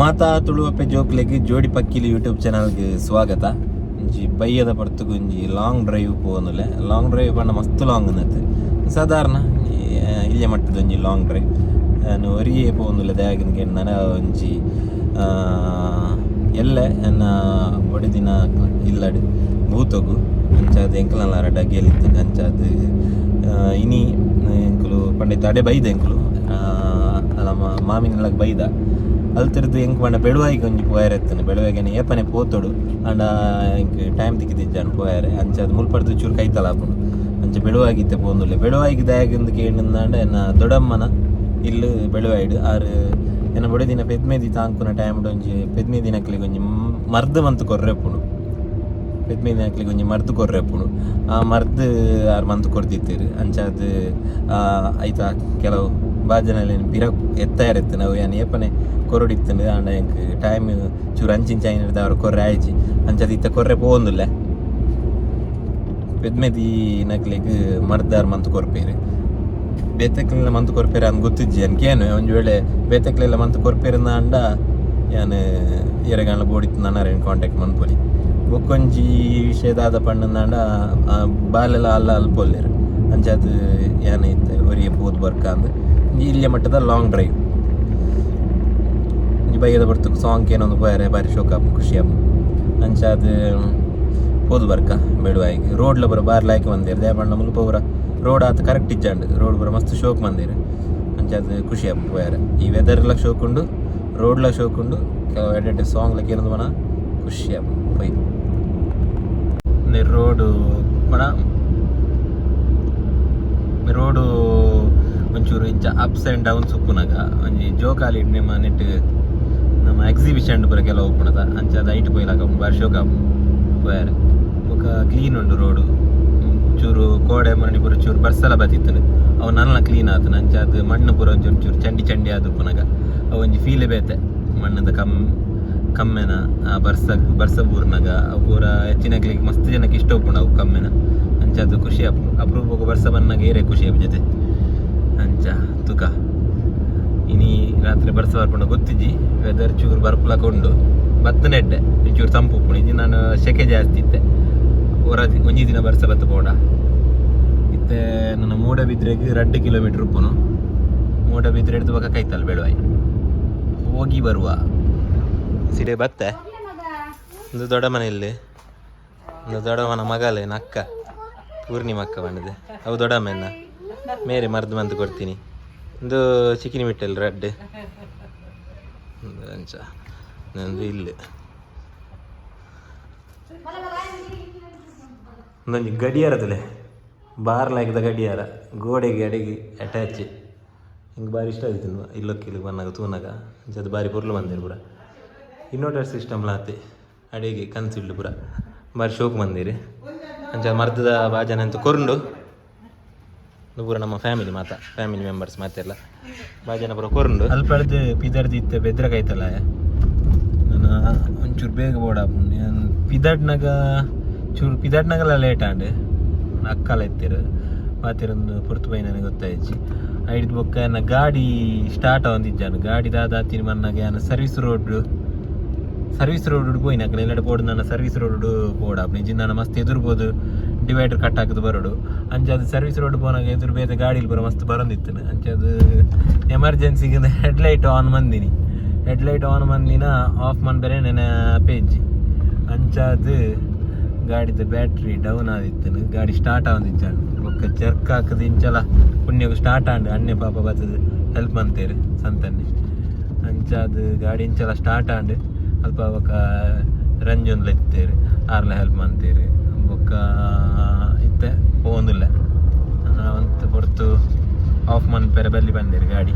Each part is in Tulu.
ಮಾತಾ ತುಳುವಪ್ಪೆ ಜೋಕ್ಲೆಗ್ ಜೋಡಿ ಪಕ್ಕಿಲು ಯೂಟ್ಯೂಬ್ ಚಾನಲ್ಗೆ ಸ್ವಾಗತ. ಒಂಜಿ ಬಯ್ಯದ ಪರ್ತುಗು ಒಂಜಿ ಲಾಂಗ್ ಡ್ರೈವ್ ಪೋವೊಂದುಲ್ಲೆ. ಲಾಂಗ್ ಡ್ರೈವ್ ಪಂಡ ಮಸ್ತ್ ಲಾಂಗ್ ಉಂದತ್, ಸಾಧಾರಣ ಇಲ್ಯ ಮಟ್ಟದ ಒಂಜಿ ಲಾಂಗ್ ಡ್ರೈವ್. ಯಾನ್ ಒರಿಯೇ ಪೋವೊಂದುಲ್ಲೆ. ದಾಯೆಗ್ ಕೇಂಡ ಒಂಜಿ ಎಲ್ಲೆ ಎನ್ನ ಬೊಡೆದಿನ ಇಲ್ಲಡ್ ಭೂತೊಗು. ಅಂಚಾದ್ ಎಂಕಲ್ನ ರಡ್ಡ್ ಅಗೆಲ್ ಇತ್ತ್ಂಡ್. ಅಂಚಾದ್ ಇನಿ ಎಂಕುಲು ಪಂಡ ಅಡೆ ಬೈದ ಎಂಕುಲು ನಮ್ಮ ಮಾಮಿನಲ್ಲಾಗ ಬೈದ. ಅಲ್ತಿರ್ದು ಎಂಕ್ ಪಂಡ ಬೆಳುವಾಯಿಗೆ ಒಂಜಿ ಪೋಯರೆ ಇತ್ತುಂಡು. ಬೆಳುವಾಯಿಗೆ ಏಪನೆ ಪೋತೊಡು, ಆಂಡ ಎಂಕ್ ಟೈಮ್ ತಿಕ್ಕಿದಿಜ್ಜಾಂಡ್ ಪೋಯರೆ. ಅಂಚಾದ್ ಮುಲ್ಪಡ್ದು ಚೂರು ಕೈತಲ್ ಆಪುಂಡು. ಅಂಚ ಬೆಳುವಾಯಿಗೆ ಇತ್ತೆ ಪೋವೊಂದುಲ್ಲೆ. ಬೆಳುವಾಯಿಗೆ ದಾಯೆಗ್ ಕೇಂಡುಂದಾಂಡ, ಎನ್ನ ದೊಡ್ಡಮ್ಮನ ಇಲ್ಲು ಬೆಳುವಾಯಿಡ್. ಆರ್ ಎನ್ನ ಬೊಡೆದಿನ ಪೆದ್ಮೆದಿ ತಾಂಕುನ ಟೈಮ್ಡ್ ಒಂಜಿ ಪೆದ್ಮೆದಿನಕ್ಲೆಗ್ ಒಂಜಿ ಮರ್ದ್ ಮಂತ್ ಕೊರ್ರೆ ಉಪ್ಪುಂಡು. ಪೆದ್ಮೆದಿನಕ್ಲೆಗ್ ಒಂಜಿ ಮರ್ದ್ ಕೊರ್ರೆ ಉಪ್ಪುಂಡು. ಆ ಮರ್ದ್ ಆರ್ ಮಂತ್ ಕೊರ್ದಿತ್ತೆರ್. ಅಂಚಾದ್ ಐತ ಕೆಲವು ಬಾಜನಲೆನ್ ಪಿರ ಎತ್ತಾಯರೆ ಇತ್ತ್ಂಡ್. ಅವು ಯಾನ್ ಏಪನೆ ಕೊರೊಡಿತ್ತ್ಂಡ್, ಆಂಡ ಎಂಕ್ ಟೈಮ್ ಚೂರು ಅಂಚಿಂಚಿ ಆಯಿನೆಡ್ದ್ ಕೊರ್ರೆ ಆಯಿಜಿ. ಅಂಚಾದ್ ಇತ್ತೆ ಕೊರ್ರೆ ಪೋವೊಂದುಲ್ಲೆ. ಪೆದ್ಮೆದಿನಕ್ಲೆಗ್ ಮರ್ದಾರ್ ಮಂತ್ ಕೊರ್ಪೆರ್. ಬೇತೆಕ್ಲೆನ ಮಂತ್ ಕೊರ್ಪೆರ್ ಅಂದ್ ಗೊತ್ತಿಜ್ಜಿ. ಯಾನ್ ಕೇನುವೆ. ಒಂಜಿ ವೇಳೆ ಬೇತೆಕ್ಲೆಲ್ಲ ಮಂತ್ ಕೊರ್ಪೆರ್ ಅಂಡ ಯಾನ್ ಏರೆಗಾಂಡ ಬೋಡಿತ್ತು ಅರೆನ್ ಕಾಂಟ್ಯಾಕ್ಟ್ ಮನ್ಪೊಲಿ. ಬೊಕ್ಕೊಂಜಿ ವಿಷಯ ದಾದ ಪಂಡಂದಾಂಡ, ಬಾಲೆಲ ಅಲ್ಲ ಅಲ್ಪೊಲ್ಲೆರ್. ಅಂಚಾದ್ ಯಾನ್ ಇತ್ತೆ ಒರಿಯೆ ಪೋದು ಬರ್ಕಂದ್. ಒಂಜಿ ಇಲ್ಯ ಮಟ್ಟದ ಲಾಂಗ್ ಡ್ರೈವ್. ಒಂಜಿ ಬಯ್ಯದ ಪೊರ್ತುಗು ಸಾಂಗ್ ಕೇನೊಂದು ಪೋಯರೆ ಬಾರಿ ಶೋಕ್ ಆಪುಂಡು, ಖುಷಿ ಆಪುಂಡು. ಅಂಚಾದ್ ಪೋದು ಬರ್ಕ ಬೆಳುವಾಯಿಗ್. ರೋಡ್ಲ ಪೂರ ಬಾರಿ ಲಾಯ್ಕ್ ಮಂದೆರ್. ದಾಯೆ ಪಂಡ ಮುಲ್ಪ ಪೂರ ರೋಡ್ ಆತ್ ಕರೆಕ್ಟ್ ಇಜ್ಜಾಂಡ್. ರೋಡ್ ಪೂರ ಮಸ್ತ್ ಶೋಕ್ ಮಂದೆರ್. ಅಂಚಾದ್ ಖುಷಿ ಆಪುಂಡು ಪೋಯರೆ. ಈ ವೆದರ್ಲ ಶೋಕ್ ಉಂಡು, ರೋಡ್ಲ ಶೋಕ್ ಉಂಡು. ಕೆಲವು ಎಡ್ಡೆ ಸಾಂಗ್ಲ ಕೇನೊಂದು ಪೋನ ಖುಷಿ ಆಪುಂಡು. ಪೋಯಿ ರೋಡು ಪಣ ರೋಡು ಒಂಚೂರು ಇಂಚ ಅಪ್ಸ್ ಆ್ಯಂಡ್ ಡೌನ್ಸ್ ಉಪ್ಪುನಗ ಒಂಜಿ ಜೋಕಾಲಿ ನಿಮ್ಮ ನೆಟ್ ನಮ್ಮ ಎಕ್ಸಿಬಿಷನ್ ಪೂರ ಕೆಲವು ಉಪ್ಪುನದ. ಅಂಚಾದ್ ಐಟ್ ಪೋಯಿಲಾಕ ಬಾರಿ ಶೋಕ್ ಆಪುಂಡು ಪೋಯರೆ. ಬೊಕ ಕ್ಲೀನ್ ಉಂಡು ರೋಡು. ಚೂರು ಕೋಡೆ ಮೊನ್ನೆ ಪೂರ ಚೂರು ಬರ್ಸಲ ಬತ್ತಿತ್ತುಂಡು. ಅವು ನಲ್ಲ ಕ್ಲೀನ್ ಆತುಂಡು. ಅಂಚಾದ್ ಮಣ್ಣು ಪೂರ ಒಂಚೂರು ಒಂಚೂರು ಚಂಡಿ ಚಂಡಿ ಆದ್ ಉಪ್ಪುನಗ ಅವು ಒಂಜಿ ಫೀಲ್ ಬೇತೆ. ಮಣ್ಣದ ಕಮ್ಮೆನ, ಆ ಬರ್ಸ ಬರ್ಸ ಬೂರ್ನಗ ಅವು ಪೂರ ಹೆಚ್ಚಿನಕ್ಲೆಗ್, ಮಸ್ತ್ ಜನಕ್ಕೆ ಇಷ್ಟ ಉಪ್ಪುಂಡು ಅವು ಕಮ್ಮೆನ. ಅಂಚಾದ್ ಖುಷಿ ಆಪುಂಡು. ಅಪರೂಪಕ್ಕೆ ಬರ್ಸ ಬನ್ನಗ ಏರೆ ಖುಷಿ ಆಪು ಜೊತೆ. ಅಂಚ ತುಕ ಇನಿ ರಾತ್ರಿ ಬರ್ಸ ಬರ್ಪುಂಡ ಗೊತ್ತಿಜ್ಜಿ. ವೆದರ್ ಚೂರು ಬರ್ಪುಲಕ ಉಂಡು. ಬತ್ತನೆ ಎಡ್ಡೆ, ಒಂಚೂರು ತಂಪು ಉಪ್ಪುಂಡು. ಇಜ್ಜಿ ನಾನು ಸೆಕೆ ಜಾಸ್ತಿ ಇತ್ತೆ. ಒರ ಒಂಜಿ ದಿನ ಬರ್ಸ ಬತ್ತ ಪೋಡ. ಇತ್ತೆ ನನ್ನ ಮೂಡಬಿದ್ರೆಗ್ 2 ಕಿಲೋಮೀಟರ್ ಉಪ್ಪುನು. ಮೂಡಬಿದ್ರೆ ಹಿಡ್ದು ಬೊಕ ಕೈತಲ್ ಬೆಳುವಾಯಿ. ಹೋಗಿ ಬರುವ. ಸಿಡೆ ಬತ್ತೆ. ಒಂದು ದೊಡ್ಡ ಮನೆ ಇಲ್ಲಿ. ಒಂದು ದೊಡ್ಡಮ್ಮನ ಮಗಲೆ ಅಕ್ಕ ಪೂರ್ಣಿಮಕ್ಕ ಅಕ್ಕ ಬಂದಿದೆ. ಅವು ದೊಡ್ಡಮ್ಮೆನ್ನ ಮೇರೆ ಮರ್ದು ಮಂತು ಕೊಡ್ತೀನಿ. ಒಂದು ಚಿಕಿನಿ ಮಿಟ್ಟಲ್ ರಡ್ಡ್. ಒಂದು ಅಂಚ ನಂದು ಇಲ್ಲಿ ಒಂದೊಂಜಿ ಗಡಿಯಾರದಲೆ, ಬಾರ್ ಲಾಗಿದ ಗಡಿಯಾರ, ಗೋಡೆಗೆ ಅಡೆಗೆ ಅಟ್ಯಾಚ್. ಹಿಂಗೆ ಬಾರಿ ಇಷ್ಟ ಆಯ್ತು ಇಲ್ಲೊಕ್ಕಿಲ್ಲಿ ಬಂದಾಗ ತೂನಾಗ. ಅಂಚ ಅದು ಬಾರಿ ಪೊರ್ಲು ಬಂದಿರು. ಪೂರ ಇನ್ವರ್ಟರ್ ಸಿಸ್ಟಮ್ ಲಾತೆ ಅಡೆಗೆ ಕನ್ಸಿಲ್ಡು ಪೂರ ಬಾರಿ ಶೋಕ್ ಮಂದಿರು. ಅಂಚ ಮರ್ದದ ಬಾಜನ ಅಂತ ಕೊರುಂಡು. ಇದು ಪೂರ ನಮ್ಮ ಫ್ಯಾಮಿಲಿ ಮಾತ, ಫ್ಯಾಮಿಲಿ ಮೆಂಬರ್ಸ್ ಮಾತೆಲ್ಲ. ಬಾಜನ ಪೂರ ಕೊರುಂಡು. ಅಲ್ಪ ಪಿದರ್ದು ಇತ್ತೆ ಬೆದ್ರ ಕೈತಲ್ಲ. ನಾನು ಒಂಚೂರು ಬೇಗ ಬೋಡಾಪುಂಡು. ಯಾನ್ ಪಿದಡ್ನಾಗ ಚೂರು ಪಿದಡ್ನಾಗಲ ಲೇಟ್ ಆಂಡ್. ಅಕ್ಕಲ ಇತ್ತೆರ್, ಪಾತೆರೊಂದು ಪೊರ್ತು ಪೋಯಿ ನನಗೆ ಗೊತ್ತಾಯ್ಚಿ. ಐಡ್ದ್ ಬೊಕ್ಕ ಎನ್ನ ಗಾಡಿ ಸ್ಟಾರ್ಟ್ ಆವೊಂದಿಜ್ಜಾಂಡ್. ಗಾಡಿ ದಾದ ಆತಿನಿ ಮನ್ನಾಗ, ಯಾನ್ ಸರ್ವಿಸ್ ರೋಡ್ ಪೋಯಿನಕಲೆ ಎಲ್ಲಡೆ ಪೋಡು. ನನ್ನ ಸರ್ವಿಸ್ ರೋಡ್ ಪೋಡಾಪುಂಡು. ಇಜ್ಜಿ ನಾನು ಮಸ್ತ್ ಎದುರು ಡಿವೈಡರ್ ಕಟ್ ಹಾಕುದು ಬರೋಡು. ಅಂಚಾದ್ ಸರ್ವಿಸ್ ರೋಡ್ ಪೋನಾಗ ಎದುರು ಬೇತೆ ಗಾಡಿಲಿ ಪೂರ ಮಸ್ತ್ ಬರೋದಿತ್ತು. ಅಂಚಾದ್ ಎಮರ್ಜೆನ್ಸಿಗೆ ಹೆಡ್ಲೈಟ್ ಆನ್ ಮಂದಿನಿ. ಹೆಡ್ಲೈಟ್ ಆನ್ ಮಂದಿನ, ಆಫ್ ಮನ್ಪೆರೆ ನೆನ ಪೇಜಿ. ಅಂಚಾದ್ ಗಾಡಿದ ಬ್ಯಾಟ್ರಿ ಡೌನ್ ಆದಿತ್ತು. ಗಾಡಿ ಸ್ಟಾರ್ಟ್ ಆವೊಂದಿಜ್ಜಾಂಡ್. ಬೊಕ್ಕ ಜರ್ಕ್ ಹಾಕದು ಇಂಚಲ ಪುಣ್ಯಗ್ ಸ್ಟಾರ್ಟ್ ಆಂಡ್. ಅಣ್ಣೆ ಪಾಪ ಬತ್ತದು ಹೆಲ್ಪ್ ಮಂತೇರು ಸಂತನ್ನೆ. ಅಂಚಾದ್ ಗಾಡಿ ಇಂಚಲ ಸ್ಟಾರ್ಟ್ ಆಂಡ್. ಅಲ್ಪ ಬೊಕ್ಕ ರಂಜೊಂದ್ಲ ಇತ್ತೇರು, ಆರ್ಲ ಹೆಲ್ಪ್ ಮಂತೇರು. ಬೊಕ್ಕ ಇತ್ತೆ ಪೋವೊಂದುಲ್ಲೆ. ಒಂತೆ ಪೊರ್ತು ಆಫ್ ಮನ್ಪೆರೆ ಬಲ್ಲಿ ಬಂದೇರು ಗಾಡಿ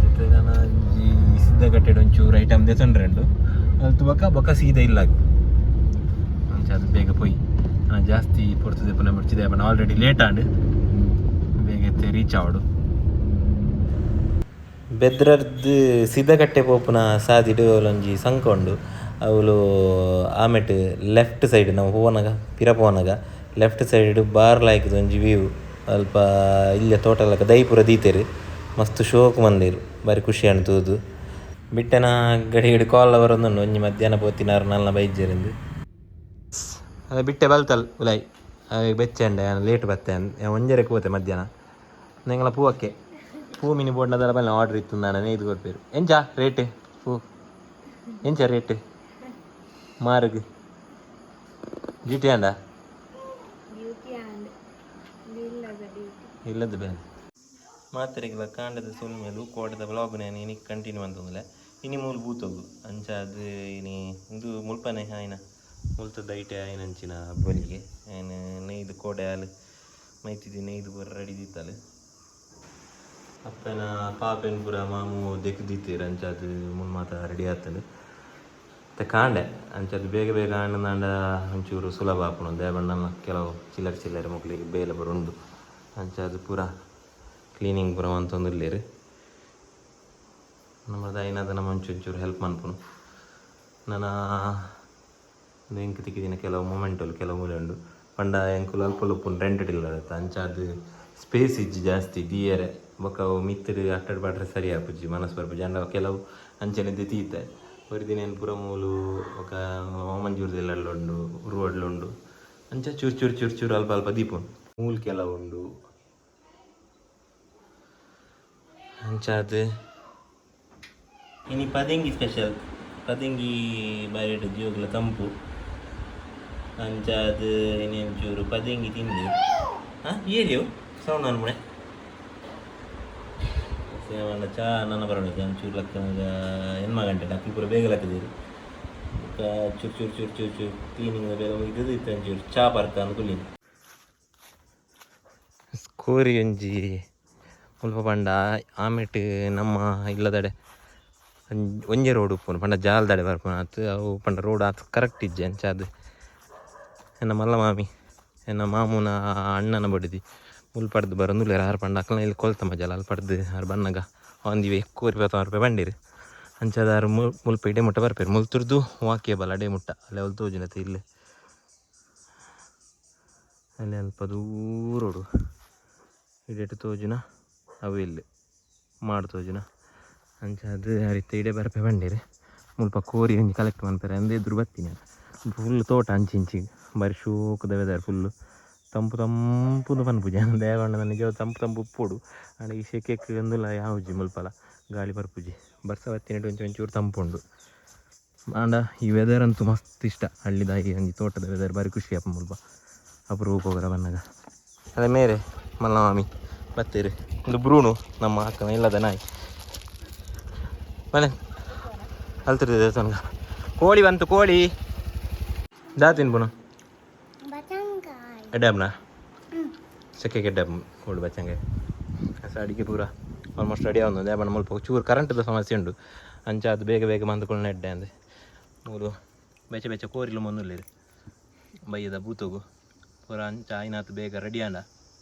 ಜೊತೆ. ನಾನು ಒಂಜಿ ಸಿದ್ಧಗಟ್ಟೆಡ್ ಒಂಚೂರು ಐಟಮ್ ದೆತೊಂಡ್ರೆ ಉಂಡು. ಅಲ್ತು ಬೊಕ್ಕ ಬೊಕ್ಕ ಸೀದಾ ಇಲ್ಲಾಗ. ಅಂಚ ಅದು ಬೇಗ ಪೋಯಿ. ನಾನು ಜಾಸ್ತಿ ಪೊರ್ತು ದೆಪ್ಪುನ ಮುಡ್ಚಿದೆ ಪಂಡ ಆಲ್ರೆಡಿ ಲೇಟ್ ಆಂಡ್. ಬೇಗ ಇತ್ತೆ ರೀಚ್ ಆವಡು. ಬೆದ್ರರ್ದ್ ಸಿದ್ಧಗಟ್ಟೆ ಪೋಪುನ ಸಾದಿಡ್ ಒಂಜಿ ಸಂಕ ಉಂಡು. ಅವುಲು ಆಮೆಟ್ ಲೆಫ್ಟ್ ಸೈಡ್ ನಾವು ಪೋವನಗ, ಪಿರ ಪೋವನಗ ಲೆಫ್ಟ್ ಸೈಡ್ ಬಾರ್ ಲಾಯ್ಕದ ಒಂಜಿ ವ್ಯೂ. ಅಲ್ಪ ಇಲ್ಯ ತೋಟ ಲಕ ದೈ ಪೂರ ದೀತೆರ್. ಮಸ್ತ್ ಶೋಕ್ ಮಂದೆರ್. ಬಾರಿ ಖುಷಿ ಆಂಡ್ ತೂದು. ಬಿಟ್ಟೆನ ಗಡಿ ಗಡಿ ಕಾಲ್ ಬರೋದುಂಡು ಒಂಜಿ ಮಧ್ಯಾಹ್ನ ಪೋತಿನಾರು ನಲ್ಲ ಬೈಜರಿಂದು ಅದೇ ಬಿಟ್ಟೆ ಬಲ್ತಲ್ ಉಲಾಯ್ ಅವೆ ಬೆಚ್ಚಂಡೆ ಯಾನ್ ಲೇಟ್ ಬತ್ತೆ ಒಂಜರೆಗೆ ಪೋತೆ ಮಧ್ಯಾಹ್ನ ನಿಂಗಳ ಪೂವಕ್ಕೆ ಪೂ ಮಿನಿ ಬೋರ್ಡ್ನ ಬಲ್ಲ ಆರ್ಡರ್ ಇತ್ತು ನಾನು ನೇಯ್ದು ಕೊಡ್ಪೇರು ಎಂಚ ರೇಟ್ ಪೂ ಎಂಚ ರೇಟ್ ಮಾರುಗ್ ಡ್ಯೂಟಿ ಅಂಡ ಇಲ್ಲದ ಬೇರೆ ಮಾತ್ರೆಗಳ ಕಾಂಡದ ಸೊಲ್ಮೆಲು ಕೋಟದ ಬ್ಲಾಗ್ ನಾನು ಇನಿ ಕಂಟಿನ್ಯೂ ಅಂತಂದ್ರೆ ಇನಿ ಮೂಲು ಬೂತೋಗು ಅಂಚ ಅದು ಇನಿ ಇಂದು ಮುಲ್ಪನೆ ಆಯ್ನ ಮುಲ್ತದ ಐಟೆ ಆಯ್ನ ಅಂಚಿನ ಬಲಿಗೆ ಆಯ್ನ ನೇಯ್ದು ಕೋಡೆ ಆಲು ಮೈತಿದಿ ನೇಯ್ದು ಪೂರ ರೆಡಿ ದಿತ್ತಾಲು ಅಪ್ಪನ ಪಾಪೆನ್ ಪೂರ ಮಾಮು ದೆಕ್ ದೀತೀರ್ ಅಂಚ ಅದು ಮುಲ್ ಮಾತ ರೆಡಿ ಆತಲು ಮತ್ತೆ ಕಾಂಡೆ ಅಂಚ ಅದು ಬೇಗ ಬೇಗ ಆಂಡ ಒಂಚೂರು ಸುಲಭ ಆಪುಂಡು ದೇಬಣ್ಣ ಕೆಲವು ಚಿಲ್ಲರೆ ಚಿಲ್ಲರೆ ಮಕ್ಕಳಿಗೆ ಬೇಲೆ ಪೂರ ಉಂಡು ಅಂಚ ಅದು ಪೂರ ಕ್ಲೀನಿಂಗ್ ಪೂರ ಮಂತೊಂದುಲ್ಲೆರ್ ನಮ್ಮದು ಐನಾದ ನಮ್ಮ ಒಂಚೂರು ಹೆಲ್ಪ್ ಮನ್ಪುನು ನನ ಎಂಕ್ ತಿಕ್ಕಿದಿನ ಕೆಲವು ಮೂಮೆಂಟಲ್ಲಿ ಕೆಲವು ಮೂಲೆ ಉಂಡು ಪಂಡ ಎಂಕುಲು ಅಲ್ಪ ಉಪ್ಪುನು ರೆಂಟೆಡ್ ಇಲ್ಲ ಅಂಚ ಅದು ಸ್ಪೇಸ್ ಇಜ್ಜಿ ಜಾಸ್ತಿ ದಿಯರೆ ಬೊಕ್ಕ ಅವು ಮಿತ್ತರು ಅಟ್ಟಡ್ ಪಾಡ್ರೆ ಸರಿ ಆಪುಜಿ ಮನಸ್ಸು ಬರ್ಪುಜಿ ಅಂಡ ಕೆಲವು ಅಂಚನೆ ದಿತೀತೆ ಒರಿದಿನ ಪೂರ ಮೂಲು ಬೊಕ್ಕ ವಾಮಂಜೂರ್ದೆಲ್ಲ ಉಂಡು ಉರುವಡ್ಲುಂಡು ಅಂಚ ಚೂರು ಚೂರು ಚೂರು ಚೂರು ಅಲ್ಪ ಅಲ್ಪ ದೀಪುಂಡು ಮೂಲು ಕೆಲವು ಉಂಡು ಅಂಚ ಅದು ಇನಿ ಪದೆಂಗಿ ಸ್ಪೆಷಲ್ ಪದೆಂಗಿ ಬಾರಿಡ್ ಜೋಗುಲ ತಂಪು ಅಂಚ ಅದು ಇನಿ ಒಂಚೂರು ಪದೆಂಗಿ ತಿಂದು ಹಾಂ ಏರಿಯೋ ಸೌಂಡ್ ಅನ್ಮುಣೆ ಚಾ ನನ್ನ ಬರೋಣ ಒಂಚೂರು ಲಕ್ಕನಾಗ ಎನ್ಮ ಗಂಟೆ ಅಕ್ಲು ಪೂರ ಬೇಗ ಲಕ್ಕದಿರು ಬೊಕ್ಕ ಚೂರು ಚೂರು ಚೂರು ಚೂರು ಚೂರು ಕ್ಲೀನಿಂಗ್ ಬೇಗ ಮುಗಿದು ಇತ್ತು ಒಂಚೂರು ಚಾ ಪರ್ಕ ಅಂದ್ ಕೋರಿ ಒಂಜಿ ಮುಲ್ಪ ಪಂಡ ಆಮೇಟ್ ನಮ್ಮ ಇಲ್ಲದಡೆ ಒಂಜೆ ರೋಡ್ ಉಪ್ಪುನು ಪಂಡ ಜಾಲ್ದಡೆ ಬರ್ಪುನ ಆತು ಅವು ಪಂಡ ರೋಡ್ ಆತು ಕರೆಕ್ಟ್ ಇಜ್ಜಿ ಅಂಚ ಅದು ಎನ್ನ ಮಲ್ಲ ಮಾಮಿ ಎನ್ನ ಮಾಮೂನ ಅಣ್ಣನ ಬಡಿದಿ ಮುಲ್ ಪಡ್ದು ಬರೋದುಲ್ಲೆರ್ ಆರು ಪಂಡ ಅಕ್ಲ್ನ ಇಲ್ಲಿ ಕೊಲ್ತ ಮಜಲ್ ಅಲ್ಲಿ ಪಡ್ದು ಆರು ಬನ್ನಗ ಆನ್ the way ಕೋರಿ 10 ರೂಪಾಯಿ ಬಂಡೀರು ಅಂಚಾದ ಆರು ಮುಲ್ಪ ಇಡೆ ಮುಟ್ಟ ಬರ್ಪೇರು ಮುಲ್ತುರ್ದು ವಾಕಿಯಬಲ್ ಅಡೆ ಮುಟ್ಟ ಅಲ್ಲೇ ಅವ್ಲು ತೋಜುನತೆ ಇಲ್ಲಿ ಅಲ್ಲಿ ಅಲ್ಪ ದೂರೋಡು ಇಡೆಟ್ ತೋಜುನ ಅವು ಇಲ್ಲಿ ಮಾಡು ತೋಜುನ ಅಂಚ ಅದು ಅರಿತ ಇಡೆ ಬರ್ಪೆ ಬಂಡೀರು ಮುಲ್ಪ ಕೋರಿ ಒಂಜಿ ಕಲೆಕ್ಟ್ ಮನ್ಪೆರೆ ಅಂದ್ ಎದುರು ಬತ್ತೀನಿ ಫುಲ್ ತೋಟ ಅಂಚಿ ಇಂಚಿ ಬಾರಿ ಶೋಕುದ ವೆದರ್ ಫುಲ್ಲು ತಂಪು ತಂಪುದು ಪನ್ಪುಜಿ ದೇವಣ್ಣ ನಿಜ ತಂಪು ತಂಪು ಉಪ್ಪುಡು ಆಂಡ ಈ ಸೆಕೆಕ್ ಒಂದುಲ ಯಾವುಜಿ ಮುಲ್ಪಲ ಗಾಳಿ ಬರ್ಪುಜಿ ಬರ್ಸ ಬತ್ತಿನೆಟ್ ಒಂಚು ಒಂಚೂರು ತಂಪು ಉಂಡು ಆಂಡ ಈ ವೆದರ್ ಅಂತೂ ಮಸ್ತ್ ಇಷ್ಟ ಹಳ್ಳಿದಾಗಿ ಒಂಜಿ ತೋಟದ ವೆದರ್ ಬಾರಿ ಖುಷಿ ಅಪ್ಪ ಮುಲ್ಪ ಅಪರೂಪ ಬನ್ನಗ ಅದೇ ಮೇರೆ ಮಲ್ಲ ಮಾಮಿ ಬತ್ತೀರಿ ಒಂದು ಬ್ರೂನು ನಮ್ಮ ಅಕ್ಕನ ಇಲ್ಲದ ನಾಯಿ ಮನೆ ಅಲ್ತಿರ್ತಿದೆ ದೇವಸ್ಥಾನ ಕೋಳಿ ಬಂತು ಕೋಳಿ ದಾ ತಿನ್ಪುನು ಎಡ್ಡಾಬ್ನ ಸೆಕೆ ಎಡ್ಡಾಬ್ ಕೋಳಿ ಬಚ್ಚಂಗೆ ಅಡಿಗೆ ಪೂರ ಆಲ್ಮೋಸ್ಟ್ ರೆಡಿ ಆವೊಂದು ದೇಬಣ್ಣ ಮುಲ್ಪ ಚೂರು ಕರೆಂಟ್ದ ಸಮಸ್ಯೆ ಉಂಡು ಅಂಚ ಅದು ಬೇಗ ಬೇಗ ಮಂದುಕೊಳ್ಳ ಎಡ್ಡೆ ಅಂದೆ ಮೂರು ಬೆಚ್ಚ ಬೆಚ್ಚ ಕೋರಿಲು ಮೊನ್ನುಲ್ಲೇರು ಬಯ್ಯದ ಬೂತೋಗು ಪೂರ ಅಂಚ ಆಯ್ನಾತು ಬೇಗ ರೆಡಿ ಆಂಡ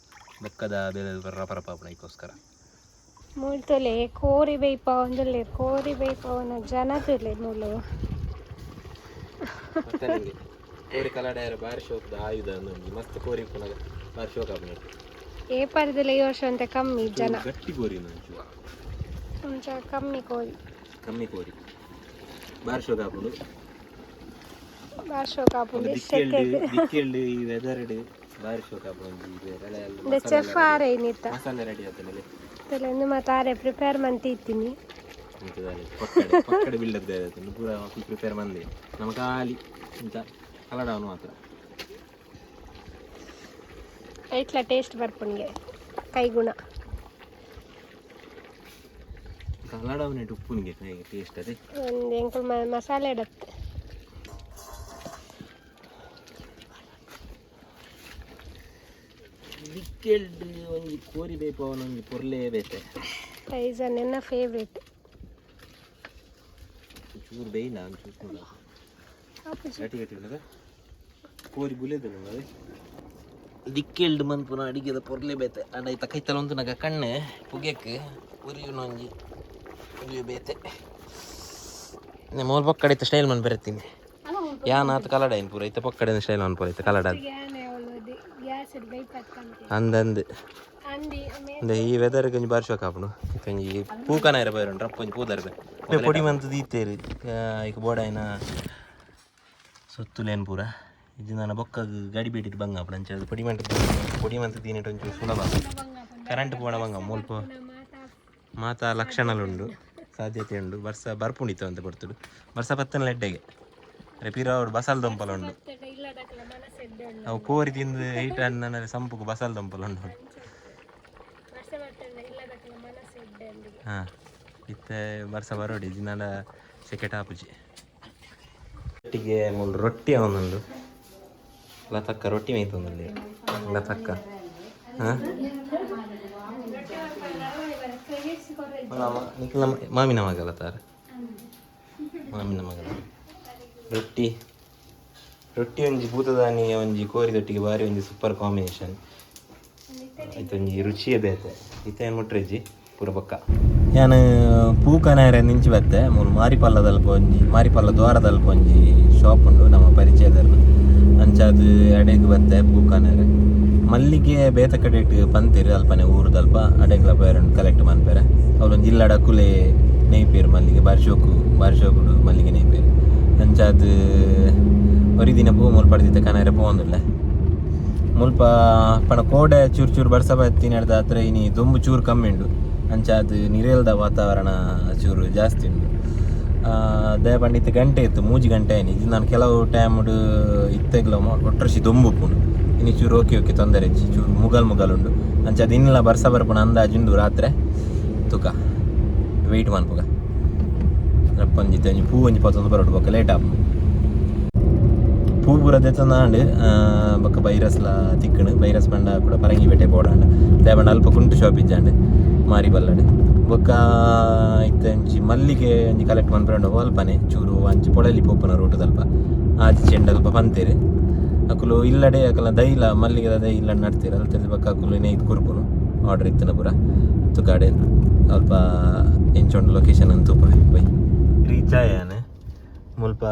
ಬೊಕ್ಕದ ಬೇಲೆ ರಪ ರಪ ಆಪುನ ಐಕ್ಕೋಸ್ಕರ ಮೂಲ್ತೊಲೆ ಕೋರಿ ಬೇಯ್ಪಾವೊಂದುಲ್ಲೆರ್ ಕೋರಿ ಬೇಯ್ಪಾವುನ ಜನ ತೂಲೆ ಮೂಲು. ಕೋರಿ ಕಲಾಡ ಬಾರಿ ಶೋಕ್ದ ಆಯುಧ ಒಂಜಿ ಮಸ್ತ್ ಕೋರಿ ಉಪ್ಪುನಗ ಬಾರಿ ಶೋಕ್ ಆಪುನ. ಏಪರ್ದಲ ಈ ವರ್ಷ ಒಂತೆ ಕಮ್ಮಿ ಜನ. ಗಟ್ಟಿ ಕೋರಿ ಒಂಚ ಕಮ್ಮಿ ಕೋರಿ. ಕಮ್ಮಿ ಕೋರಿ ಬಾರಿ ಶೋಕ್ ಆಪುಂಡು. ಬಾರಿ ಶೋಕ್ ಆಪುಂಡು ಸೆಕೆಗ್. ದಿಕ್ಕೆಲ್ಡ್ ಈ ವೆದರ್ ಬಾರಿ ಶೋಕ್ ಆಪುಂಡು ಒಂಜಿ. ಚೆಫ್ ಆರೆ ಇನ್ನಿತ್ತ. ಮಸಾಲೆ ರೆಡಿ ಆತನಲ್ಲಿ. ಇಂದು ಮಾತ ಆರೆ ಪ್ರಿಪೇರ್ ಮಂತಿ ಇತ್ತೀನಿ. ಪಕ್ಕಡೆ ಪಕ್ಕಡೆ ಬಿಲ್ಡಪ್ ಪೂರ ಪ್ರಿಪೇರ್ ಮಂದಿ ನಮ್ಮ ಖಾಲಿ ಇಂತ ಕಲಡವನು ಮಾತ್ರ. ಐಟ್ಲ ಟೇಸ್ಟ್ ಬರ್ಪುಂಗೆ ಕೈಗುಣ. ಕಲಡವನೇ ಉಪ್ಪುನಿಗೆ ಟೇಸ್ಟ್ ಅದೇ. ಒಂದು ಎಂಕುಲ್ ಮಸಾಲೆ ಇಡತ್ತೆ. ದಿಕ್ಕೆಲ್ಡ್ ಒಂಜಿ ಕೋರಿ ಬೇಪವನ ಒಂಜಿ ಪೊರ್ಲೇ ಬೇತೆ. ಟೈಸನ್ ಎನ್ನ ಫೇವ್ರೇಟ್. ಚೂರು ಬೇಯಿನ ಒಂಚೂರು ಗಟ್ಟಿ ಗಟ್ಟಿ ಉಂಡದ ಕೋರಿ ಬುಲೆದ ಅದೇ ದಿಕ್ಕೆಲ್ಡ್ ಮನ್ಪುನ ಅಡಿಗೆದ ಪೊರ್ಲೆ ಬೇತೆ. ಅಂಡ ಐತ ಕೈತಲ ಉಂತುನಗ ಕಣ್ಣು ಪುಗೆಕ್ ಉರಿಯುನ ಒಂಜಿ ಉರಿಯು ಬೇತೆ. ಮೋಲ್ ಪಕ್ಕಡೆ ಇತ್ತ ಸ್ಟೈಲ್ ಮನ್ ಬರತ್ತೀನಿ ಯಾನ್ ಆತ ಕಲಡ ಏನು ಪೂರ ಇತ್ತ ಪಕ್ಕಡೆ ಸ್ಟೈಲ್ ಮನ್ಪುರ ಇತ್ತ ಕಲಡ. ಅಂದಂದು ಅಂದೆ ಈ ವೆದರ್ ಒಂಜಿ ಬಾರಿ ಶೋಕ್ ಆಪುಂಡು. ಒಂಜಿ ಪೂಕನ ಇರ ಬೈರುಂಡು ರಪ್ಪ ಒಂಜಿ ಪೂದರ್ ಬೇ. ಪೊಡಿ ಮಂತ್ ದೀತೇರು ಐಕ್ ಬೋಡಾಯಿನ ಸೊತ್ತುಲೇನ್ ಪೂರ ಇಜ್ಜಿ ಬೊಕ್ಕ ಗಡಿ ಬೇಟಿಟ್ ಬಂಗ ಅಪ್ಪು ಅಂಚ ಪೊಡಿ ಮಂತ್ ಪೊಡಿ ಮಂತ್ ದೀನೆಟ್ ಒಂಚೂರು ಸುಲಭ. ಕರೆಂಟ್ ಪೋಣ ಬಂಗ ಮುಲ್ಪ ಮಾತಾ ಲಕ್ಷಣಲುಂಡು, ಸಾಧ್ಯತೆ ಉಂಡು. ಬರ್ಸ ಬರ್ಪುಂಡಿತ್ತು ಅಂತ ಕೊಡ್ತುಡು ಬರ್ಸ ಪತ್ತನ ಲೆಡ್ಡೆಗೆ ಅರೆ ಪಿರಾವಡು ಬಸಲ್ ದೊಂಪಲ ಉಂಡು. ಅವು ಕೋರಿ ತಿಂದು ಐಟ್ ಅನ್ನ ಸಂಪುಗು ಬಸಲ್ ದೊಂಪಲ ಉಂಡು. ಹಾಂ, ಇತ್ತೆ ಬರ್ಸ ಬರೋಡಿ ಜಿನಾಲ ಸೆಕೆಟ್ ಆಪುಜಿ. ಒಟ್ಟಿಗೆ ಮೂಲು ರೊಟ್ಟಿ ಅವನುಂಡು. ಲತಕ್ಕ ರೊಟ್ಟಿ ಮೇಯ್ತೊಂದುಲ್ಲೆ ಲತಕ್ಕ. ಹಾಂ, ನಿಖಿಲ ಮಾಮಿನ ಮಗಲ ತಾರ, ಮಾಮಿನ ಮಗಲ. ರೊಟ್ಟಿ ರೊಟ್ಟಿ ಒಂಜಿ ಭೂತದಾನಿ ಒಂಜಿ ಕೋರಿದೊಟ್ಟಿಗೆ ಬಾರಿ ಒಂಜಿ ಸೂಪರ್ ಕಾಂಬಿನೇಷನ್. ಒಂಜಿ ರುಚಿಯೇ ಬೇತೆ. ಇತ್ತೆ ಮುಟ್ರೆಜ್ಜಿ ಪೂರ ಬೊಕ್ಕ ಯಾನ್ ಪೂಕನಾರೆ ನಿಂಚಿ ಬತ್ತೆ. ಮೂಲು ಮಾರಿಪಲ್ಲದಲ್ಪ ಒಂಜಿ ಮಾರಿಪಲ್ಲ ದ್ವಾರದಲ್ಪ ಒಂಜಿ ಶಾಪ್ ಉಂಡು ನಮ್ಮ ಪರಿಚಯದರ್ನ. ಅಂಚಾದ್ ಅಡೆಗ್ ಬತ್ತೆ ಪೂಕನಾರೆ. ಮಲ್ಲಿಗೆ ಬೇತ ಕಡೆಟ್ ಪಂತೆರ್ ಅಲ್ಪನೆ ಊರುದಲ್ಪ ಅಡೆಗ್ಲ ಪೇರನ್ ಕಲೆಕ್ಟ್ ಮನ್ಪೆರೆ. ಅವ್ಲೊಂಜಿ ಇಲ್ಲಡ ಅಕುಲೆ ನೆಯ್ಪೇರು ಮಲ್ಲಿಗೆ. ಬಾರಿ ಶೋಕು, ಬಾರಿ ಶೋಕುಡು ಮಲ್ಲಿಗೆ ನೆಯ್ಪೇರು. ಅಂಚಾದ್ ಒರಿ ದಿನ ಪೂ ಮುಲ್ಪ ಪಡ್ದಿತ್ತೆ ಕನಾರೆ ಪೋವೊಂದುಲ್ಲೆ. ಮುಲ್ಪ ಪಣ ಕೋಡೆ ಚೂರು ಚೂರು ಬರ್ಸ ಬತ್ತಿನ ಹತ್ರ ಇನಿ ದೊಂಬು ಚೂರು ಕಮ್ಮಿ ಉಂಡು. ಅಂಚಾದ್ ನಿರೇಲ್ದ ವಾತಾವರಣ ಚೂರು ಜಾಸ್ತಿ ಉಂಡು. ದಯ ಪಂಡ ಇತ್ತೆ ಗಂಟೆ ಇತ್ತು 3 ಗಂಟೆ ಆಯ್ನಿ. ಇದು ನಾನು ಕೆಲವು ಟೈಮ್ಡ್ ಇತ್ತೆಗ್ಲ ಒಟ್ಟರಸಿ ದೊಂಬು ಉಪ್ಪುಂಡು. ಇನಿ ಚೂರು ಓಕೆ ಓಕೆ, ತೊಂದರೆ ಇಜ್ಜಿ. ಚೂರು ಮುಗಲ್ ಮುಗಲ್ ಉಂಡು. ಅಂಚಾದ್ ಇನ್ನಲ ಬರ್ಸ ಬರ್ಪುನ ಅಂದಾಜುಂಡು ರಾತ್ರೆ. ತುಕ ವೆಯ್ಟ್ ಮನ್ಪುಗ. ರಪ್ಪೊಂಜಿ ಒಂಜಿ ಪೂ ಒಂಜಿ ಪತ್ತೊಂದು ಬರೋಡು, ಬೊಕ್ಕ ಲೇಟ್ ಆಪುಂಡು. ಪೂ ಪೂರ ದೆತ್ತೊಂದಾಂಡ್. ಬೊಕ್ಕ ಬೈರಸ್ಲ ತಿಕ್ಕಣು. ಬೈರಸ್ ಪಂಡ ಕೂಡ ಪರಂಗಿ ಪೇಟೆ ಬೋಡಾಂಡ್. ದಾಯೆ ಪಂಡ ಅಲ್ಪ ಕುಂಟು ಶಾಪ್ ಇಜ್ಜಾಂಡ್ ಮಾರಿ ಬಲ್ಲಡ್. ಬೊಕ್ಕ ಇತ್ತೆ ಒಂಜಿ ಮಲ್ಲಿಗೆ ಒಂಜಿ ಕಲೆಕ್ಟ್ ಮನ್ಪುಂಡು ಅಲ್ಪನೆ ಚೂರು ಅಂಚಿ ಪೊಳಲಿ ಪೋಪುನ ರೂಟದಲ್ಪ ಆಜಿ ಚೆಂಡಲ್ಪ ಪಂತೇರು. ಅಕುಲು ಇಲ್ಲಡೆ ಅಕಲ ದೈಲ ಮಲ್ಲಿಗೆದ ದೈ ಇಲ್ಲಡೆ ನಡ್ತೀರ ಅಲ್ತ. ಬೊಕ್ಕ ಅಕುಲು ನೇಯ್ದು ಕೊರ್ಪುನು ಆರ್ಡರ್ ಇತ್ತನ ಪೂರ. ತುಕಾಡೆ ಅಲ್ಪ ಎಂಚ ಲೊಕೇಶನ್ ಅಂತ ತೂಪ ಬೈ. ರೀಚ್ ಆಯಾನೆ. ಮುಲ್ಪ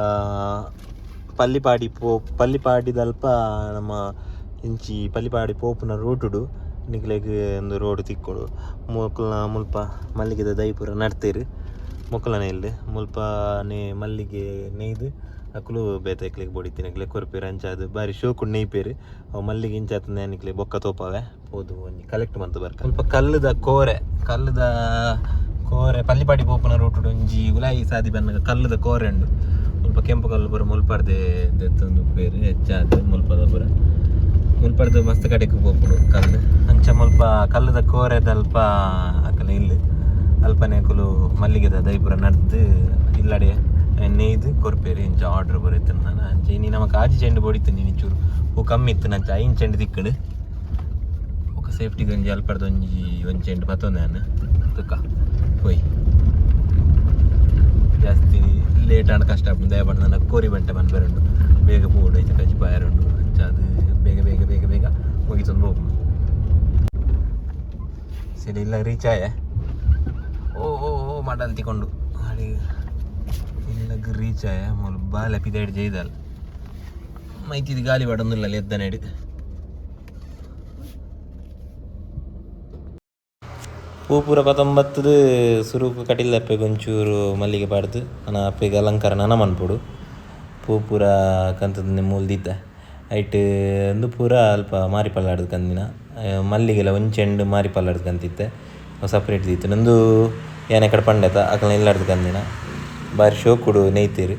ಪಲ್ಲಿಪಾಡಿ ಪೋ ಪಲ್ಲಿಪಾಡಿದಲ್ಪ ನಮ್ಮ ಇಂಚಿ ಪಲ್ಲಿಪಾಡಿ ಪೋಪುನ ರೂಟುಡು ನಿಕ್ಲೆಗ್ ಒಂದು ರೋಡ್ ತಿಕ್ಕೊಡು. ಮೊಕಲ್ನ ಮುಲ್ಪ ಮಲ್ಲಿಗೆದ ದೈ ಪೂರ ನಡ್ತೇರು ಮೊಕಲನೆ ಇಲ್ಲ್. ಮುಲ್ಪ ನೇ ಮಲ್ಲಿಗೆ ನೇಯ್ದು ಅಕುಲು ಬೇತೆ ಬೊಡಿತ್ತಿನಕ್ಲೆ ಕೊರ್ಪೆರ್. ಅಂಚಾದ್ ಬಾರಿ ಶೋಕುಡು ನೆಯ್ಪೆರ್ ಅವು ಮಲ್ಲಿಗೆ. ಇಂಚಾತಂದೆ ನಿಕ್ಲೆ ಬೊಕ್ಕ ತೋಪವೆ. ಪೋದು ಒಂಜಿ ಕಲೆಕ್ಟ್ ಮಂತ್ ಬರ್ಕ. ಮುಲ್ಪ ಕಲ್ಲುದ ಕೋರೆ, ಕಲ್ಲುದ ಕೋರೆ. ಪಲ್ಲಿಪಾಡಿ ಪೋಪುನ ರೂಟುಡು ಒಂಜಿ ಉಲಾಯಿ ಸಾದಿ ಬನ್ನಗ ಕಲ್ಲುದ ಕೋರೆ ಉಂಡು. ಮುಲ್ಪ ಕೆಂಪು ಕಲ್ಲು ಪೂರ ಮುಲ್ಪರ್ದೆ ದೆತ್ತೊಂದು ಉಪ್ಪೇರು ಹೆಚ್ಚಾದ್. ಮುಲ್ಪದ ಪೂರ ಮುಲ್ಪರ್ದು ಮಸ್ತ್ ಕಡೆಕ್ ಪೋಪುಂಡು ಕಲ್ಲು. ಅಂಚ ಮುಲ್ಪ ಕಲ್ಲುದ ಕೋರೆದಲ್ಪ ಅಕಲ ಇಲ್ಲು. ಅಲ್ಪನೆ ಅಕುಲು ಮಲ್ಲಿಗೆದ ದೈ ಪೂರ ನಡ್ದು ಇಲ್ಲಡೆ ನೇಯ್ದು ಕೊರ್ಪೇರು ಇಂಚ ಆರ್ಡರ್ ಪೂರ ಇತ್ತು ನಾನು. ಅಂಚ ಇನಿ ನಮಕ್ ಆಜಿ ಚೆಂಡು ಬೊಡಿತ್ತು. ನೀನು ಚೂರು ಹೂ ಕಮ್ಮಿ ಇತ್ತು, ನಂಚ 5 ಚೆಂಡು ತಿಕ್ಕಡು. ಬೊಕ ಸೇಫ್ಟಿಗೆ ಒಂಜಿ ಅಲ್ಪರ್ದು ಒಂಜಿ ಒಂಜಿ ಚೆಂಡು ಪತ್ತೊಂದೆ ನಾನು. ತುಕ್ಕ ಪೋಯ್. ಜಾಸ್ತಿ ಲೇಟ್ ಆಂಡ ಕಷ್ಟ ಆಪುಂಡು. ದಯ ಪಂಡ ನನ್ನ ಕೋರಿ ಬಂಟೆ ಮನ್ಪೆರುಂಡು. ಬೇಗ ಪೋಡು ಐತ ಕಜ್ಜಿ ಪಾಯರುಂಡು. ಅಂಚ ಅದು ಬೇಗ ಬೇಗ ಬೇಗ ಬೇಗ ಮುಗಿತೊಂದು ಹೋಗುಂಡು. ಸರಿ, ಇಲ್ಲ ರೀಚ್ ಆಯ. ಓ ಓ ಓ ಮಡಲ್ ತಿಕೊಂಡು ಇಲ್ಲಗ್ ರೀಚ್ ಆಯ. ಮೂಲು ಬಾಲೆ ಪಿದಾಯ್ಡ್ ಜೈದಲ್ ಮೈತಿದ್ ಗಾಲಿ ಬಡೊಂದುಲ್ಲ ಎದ್ದನೆಡ್. ಪೂ ಪೂರ ಪತ್ತೊಂಬತ್ತದು ಸುರುಕು ಕಟಿಲ್ ಅಪ್ಪೆಗ್ ಒಂಚೂರು ಮಲ್ಲಿಗೆ ಪಾಡ್ದು ನನ ಅಪ್ಪೆಗ್ ಅಲಂಕಾರ ನನ ಮನ್ಪೊಡು. ಪೂ ಪೂರ ಕಂತುದು ಮೂಲು ದೀತ. ಐಟ್ ಉಂದು ಪೂರ ಅಲ್ಪ ಮಾರಿ ಪಲ್ಲಾಡ್ದು ಕಂದಿನ ಮಲ್ಲಿಗೆಲ ಒಂಜಿ ಚೆಂಡು ಮಾರಿ ಪಲ್ಲಾಡ್ದು ಕಂತಿತ್ತೆ, ಸಪ್ರೇಟ್ ದೀತೆ. ಉಂದು ಯಾನ್ ಎಕಡೆ ಪಂಡೆತ ಅಕಲ್ನ ಇಲ್ಲಡ್ದು ಕಂದಿನ. ಬಾರಿ ಶೋಕುಡು ನೇಯ್ತೇರು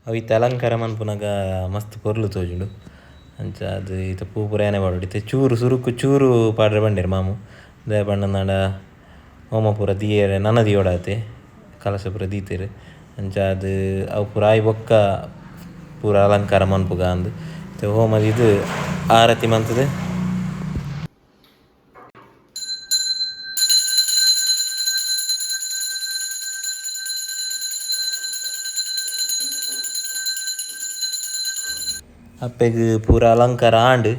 ಅವು. ಇತ್ತೆ ಅಲಂಕಾರ ಮನ್ಪುನಗ ಮಸ್ತ್ ಪೊರ್ಲು ತೋಜುಂಡು. ಅಂಚ ಅದು ಇತ್ತೆ ಪೂ ಪೂರ ಯಾನೆ ಪಾಡೊಡು. ಇತ್ತೆ ಚೂರು ಸುರುಕು ಚೂರು ಪಾಡ್ರೆ ಬಂಡೇರು ಮಾಮು. ದಾಯೆ ಪಂಡಂದಾಂಡ ಹೋಮ ಪೂರ ದೀಯೆರೆ ನನ ದಿಯೋಡಾತೆ. ಕಲಶ ಪೂರ ದೀತೆರ್. ಅಂಚ ಅದು ಅವು ಪೂರ ಆಯಿ ಬೊಕ್ಕ ಪೂರ ಅಲಂಕಾರ ಮನ್ಪುಗ ಅಂದ್. ಇತ್ತೆ ಹೋಮ ದೀದ್ ಆರತಿ ಮಂತುದು ಅಪ್ಪೆಗ್ ಪೂರ ಅಲಂಕಾರ ಆಂಡ್.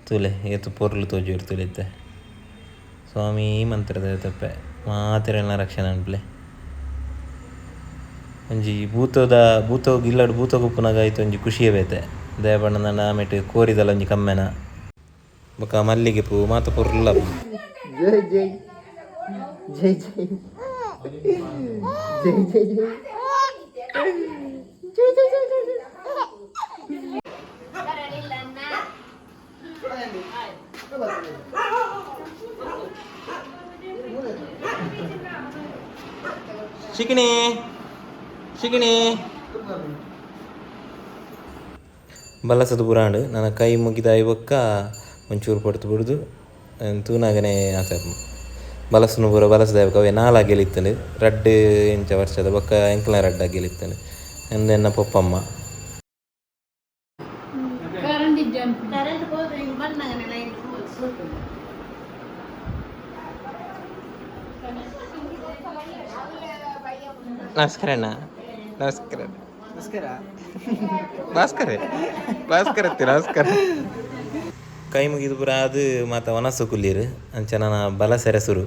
ತೂಲೆ ಏತ್ ಪೊರ್ಲು ತೋಜುವೆರ್ ತೂಲೆ ಇತ್ತೆ. ಸ್ವಾಮಿ ಮಂತ್ರದ ತಪ್ಪೆ ಮಾತೆರೆನ ರಕ್ಷಣೆ ಅನ್ಪ್ಲೆ. ಒಂಜಿ ಭೂತದ ಭೂತಗ್ ಇಲ್ಲಡ್ ಭೂತಗ್ ಉಪ್ಪುನಗ ಐತ ಒಂಜಿ ಖುಷಿಯೇ ಬೇತೆ. ದಾಯೆ ಪಂಡ ಆಮೇಟ್ ಕೋರಿದಲ ಒಂಜಿ ಕಮ್ಮೆನ ಬೊಕ ಮಲ್ಲಿಗೆ ಪೂ ಮಾತ ಪೊರ್ಲ. ಜೈ ಜೈ ಜೈ ಜೈ. ಜೈ ಜೈ ಜೈ ಜೈ ಜೈ ಜೈ ಜೈ ಜೈ. ಶಿಕಿಣಿ ಶಿಕಿಣಿ ಬಲಸದ ಪುರಾಂಡ್ ನನ್ನ ಕೈ ಮುಗಿದ ಬೊಕ್ಕ ಒಂಚೂರು ಪಡ್ತು ಬಿಡುದು. ತೂನಾಗನೆ ಆತ ಬಲಸುನು ಪೂರ ಬಲಸದ ಅವೇ ನಾಲ ಗೆಲಿತ್ತಂಡು ರಡ್ಡ್ ಇಂಚ ವರ್ಷದ ಬೊಕ್ಕ ಎಂಕ್ಲ ರಡ್ಡ ಗೆಲಿತ್ತಂಡು ಎಂದೆನ್ನ ಪೊಪ್ಪಮ್ಮ. ಕರೆಂಟ್ ಹೋದ್ರೆ ಹಿಂಗೆ ಬಂದಾಗನೆ ಲೈನ್. ನಮಸ್ಕಾರ ಅಣ್ಣ, ನಮಸ್ಕಾರ. ನಮಸ್ಕಾರ ಭಾಸ್ಕರ, ಭಾಸ್ಕರ ಅತ್ತಿ ನಮಸ್ಕಾರ. ಕೈ ಮುಗಿದು ಪೂರ ಅದು ಮಾತ ವನಸು ಕುಲ್ಲೀರು. ಅಂಚ ನನ್ನ ಬಲಸೆರೆ ಸುರು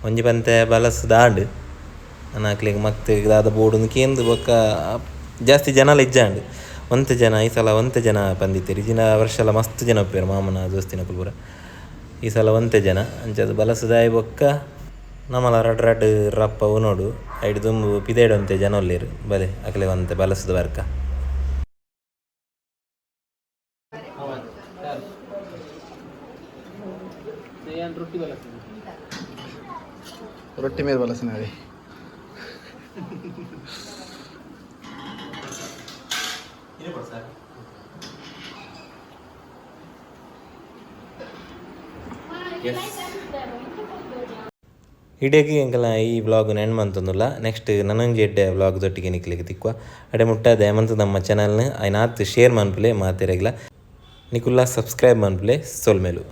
ಒಂಜಿ ಪಂತೆ ಬಲಸು ದಾಂಡ್ ನನ್ನ ಅಕ್ಲೆಗ್ ಮಕ್ತ್ ದಾದ ಬೋಡುಂದು ಕೇಂದು ಬೊಕ್ಕ ಜಾಸ್ತಿ ಜನಲ ಇಜ್ಜಾಂಡ್. ಒಂತೆ ಜನ ಈ ಸಲ, ಒಂತೆ ಜನ ಪಂದಿತ್ತೆರ್. ಇಜಿನ ವರ್ಷಲ ಮಸ್ತ್ ಜನ ಉಪ್ಪೇರು, ಮಾಮನ ದೋಸ್ತಿನಕುಲು ಪೂರ. ಈ ಸಲ ಒಂತೆ ಜನ. ಅಂಚ ಅದು ಬಲಸುದಾಯಿ ಬೊಕ್ಕ ನಮಲ ರಡ್ ರಡ್ ರಪ್ಪ ಉನೋಡು. ಐಡ್ ದುಂಬು ಪಿದೇಡು ಒಂತೆ ಜನ ಉಲ್ಲೆರ್. ಬಲೆ ಅಕ್ಲೆ ಒಂತೆ ಬಲಸುದ ಬರ್ಕ. ರೊಟ್ಟಿ ಮೇಲೆ ಬಲಸನಾಳಿ. ಇಡೀ ಎಂಕಲ್ನ ಈ ವ್ಲಾಗ್ ಎಂಡ್ ಮಂತೊಂದುಲ್ಲ. ನೆಕ್ಸ್ಟ್ ನನೊಂಜಿ ಎಡ್ಡೆ ವ್ಲಾಗ್ ದೊಟ್ಟಿಗೆ ನಿಕ್ಲೆಗ್ ತಿಕ್ಕುವ. ಅಡೆ ಮುಟ್ಟ ದಯಮಂತು ನಮ್ಮ ಚಾನಲ್ನ ಐನಾತ್ ಶೇರ್ ಮನ್ಪುಲೆ ಮಾತೆರೆಗ್ಲ. ನಿಕುಲ್ಲ ಸಬ್ಸ್ಕ್ರೈಬ್ ಮನ್ಪುಲೆ. ಸೊಲ್ಮೆಲು.